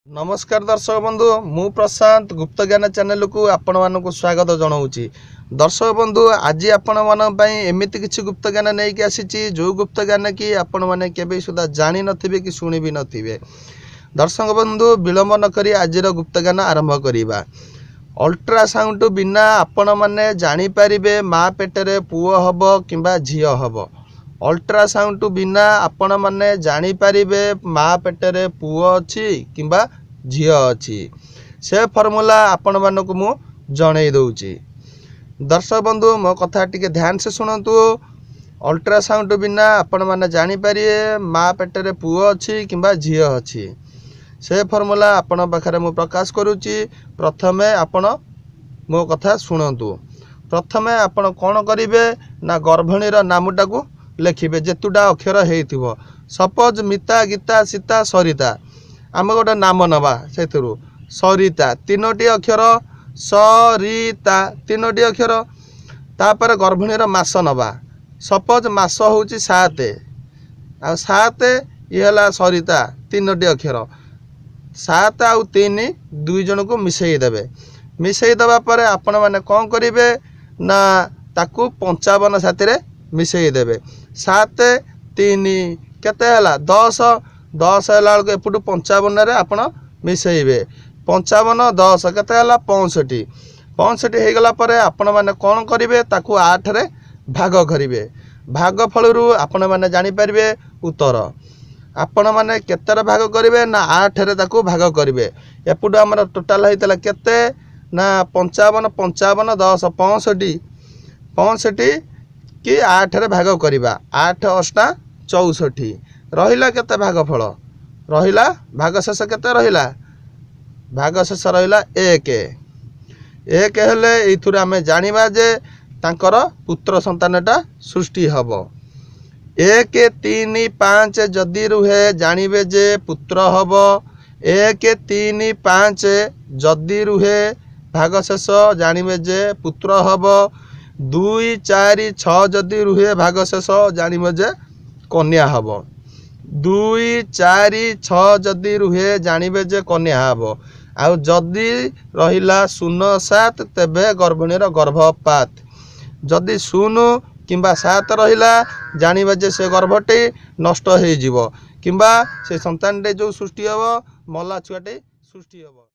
ନମସ୍କାର ଦର୍ଶକ ବନ୍ଧୁ, ମୁଁ ପ୍ରଶାନ୍ତ, ଗୁପ୍ତଜ୍ଞାନ ଚ୍ୟାନେଲକୁ ଆପଣମାନଙ୍କୁ ସ୍ୱାଗତ ଜଣାଉଛି। ଦର୍ଶକ ବନ୍ଧୁ, ଆଜି ଆପଣମାନଙ୍କ ପାଇଁ ଏମିତି କିଛି ଗୁପ୍ତ ଜ୍ଞାନ ନେଇକି ଆସିଛି, ଯେଉଁ ଗୁପ୍ତ ଜ୍ଞାନ କି ଆପଣମାନେ କେବେ ସୁଦ୍ଧା ଜାଣିନଥିବେ କି ଶୁଣି ବି ନଥିବେ। ଦର୍ଶକ ବନ୍ଧୁ, ବିଳମ୍ବ ନକରି ଆଜିର ଗୁପ୍ତ ଜ୍ଞାନ ଆରମ୍ଭ କରିବା। ଅଲ୍ଟ୍ରାସାଉଣ୍ଡ ବିନା ଆପଣମାନେ ଜାଣିପାରିବେ ମା ପେଟରେ ପୁଅ ହେବ କିମ୍ବା ଝିଅ ହେବ। ଅଲ୍ଟ୍ରାସାଉଣ୍ଡ ବିନା ଆପଣମାନେ ଜାଣିପାରିବେ ମା ପେଟରେ ପୁଅ ଅଛି କିମ୍ବା ଝିଅ ଅଛି। ସେ ଫର୍ମୁଲା ଆପଣମାନଙ୍କୁ ମୁଁ ଜଣେଇ ଦେଉଛି। ଦର୍ଶକ ବନ୍ଧୁ, ମୋ କଥା ଟିକେ ଧ୍ୟାନ ସେ ଶୁଣନ୍ତୁ। ଅଲ୍ଟ୍ରାସାଉଣ୍ଡ ବିନା ଆପଣମାନେ ଜାଣିପାରିବେ ମା ପେଟରେ ପୁଅ ଅଛି କିମ୍ବା ଝିଅ ଅଛି। ସେ ଫର୍ମୁଲା ଆପଣଙ୍କ ପାଖରେ ମୁଁ ପ୍ରକାଶ କରୁଛି। ପ୍ରଥମେ ଆପଣ ମୋ କଥା ଶୁଣନ୍ତୁ। ପ୍ରଥମେ ଆପଣ କ'ଣ କରିବେ ନା ଗର୍ଭିଣୀର ନାମଟାକୁ ଲେଖିବେ, ଯେତୁଟା ଅକ୍ଷର ହେଇଥିବ। ସପୋଜ ମିତା, ଗୀତା, ସୀତା, ସରିତା, ଆମେ ଗୋଟେ ନାମ ନେବା। ସେଥିରୁ ସରିତା ତିନୋଟି ଅକ୍ଷର, ସରିତା ତିନୋଟି ଅକ୍ଷର। ତାପରେ ଗର୍ଭିଣୀର ମାସ ନେବା। ସପୋଜ ମାସ ହେଉଛି 7, ଆଉ 7 ଇଏ ହେଲା ସରିତା ତିନୋଟି ଅକ୍ଷର। 7 ଆଉ 3 ଦୁଇ ଜଣକୁ ମିଶାଇ ଦେବେ। ମିଶାଇ ଦେବା ପରେ ଆପଣମାନେ କ'ଣ କରିବେ ନା ତାକୁ 55 ସାଥିରେ ମିଶାଇ ଦେବେ। 7 3 କେତେ ହେଲା? 10। 10 ହେଲା ବେଳକୁ ଏପଟୁ 55ରେ ଆପଣ ମିଶାଇବେ। 55 10 କେତେ ହେଲା? 65। 65 ହେଇଗଲା ପରେ ଆପଣମାନେ କ'ଣ କରିବେ? ତାକୁ 8ରେ ଭାଗ କରିବେ। ଭାଗ ଫଳରୁ ଆପଣମାନେ ଜାଣିପାରିବେ ଉତ୍ତର। ଆପଣମାନେ କେତେରେ ଭାଗ କରିବେ ନା 8ରେ ତାକୁ ଭାଗ କରିବେ। ଏପଟୁ ଆମର ଟୋଟାଲ୍ ହେଇଥିଲା କେତେ ନା 55, 55 10 65। 65 କି 8ରେ ଭାଗ କରିବା। 8 ଅଷ୍ଟା 64। ରହିଲା କେତେ ଭାଗଫଳ ରହିଲା? ଭାଗଶେଷ କେତେ ରହିଲା? ଭାଗଶେଷ ରହିଲା 1। 1 ହେଲେ ଏଇଥିରୁ ଆମେ ଜାଣିବା ଯେ ତାଙ୍କର ପୁତ୍ର ସନ୍ତାନଟା ସୃଷ୍ଟି ହେବ। 1 3 5 ଯଦି ରୁହେ, ଜାଣିବେ ଯେ ପୁତ୍ର ହେବ। 1 3 5 ଯଦି ରୁହେ ଭାଗଶେଷ, ଜାଣିବେ ଯେ ପୁତ୍ର ହେବ। 2 4 6 ଯଦି ରୁହେ ଭାଗଶେଷ, ଜାଣିବେ ଯେ କନ୍ୟା ହେବ। 2 4 6 ଯଦି ରୁହେ, ଜାଣିବେ ଯେ କନ୍ୟା ହେବ। ଆଉ ଯଦି ରହିଲା 0 7, ତେବେ ଗର୍ଭିଣୀର ଗର୍ଭପାତ। ଯଦି 0 କିମ୍ବା 7 ରହିଲା, ଜାଣିବେ ଯେ ସେ ଗର୍ଭଟି ନଷ୍ଟ ହେଇଯିବ କିମ୍ବା ସେ ସନ୍ତାନଟି ଯେଉଁ ସୃଷ୍ଟି ହେବ, ମଲା ଛୁଆଟି ସୃଷ୍ଟି ହେବ।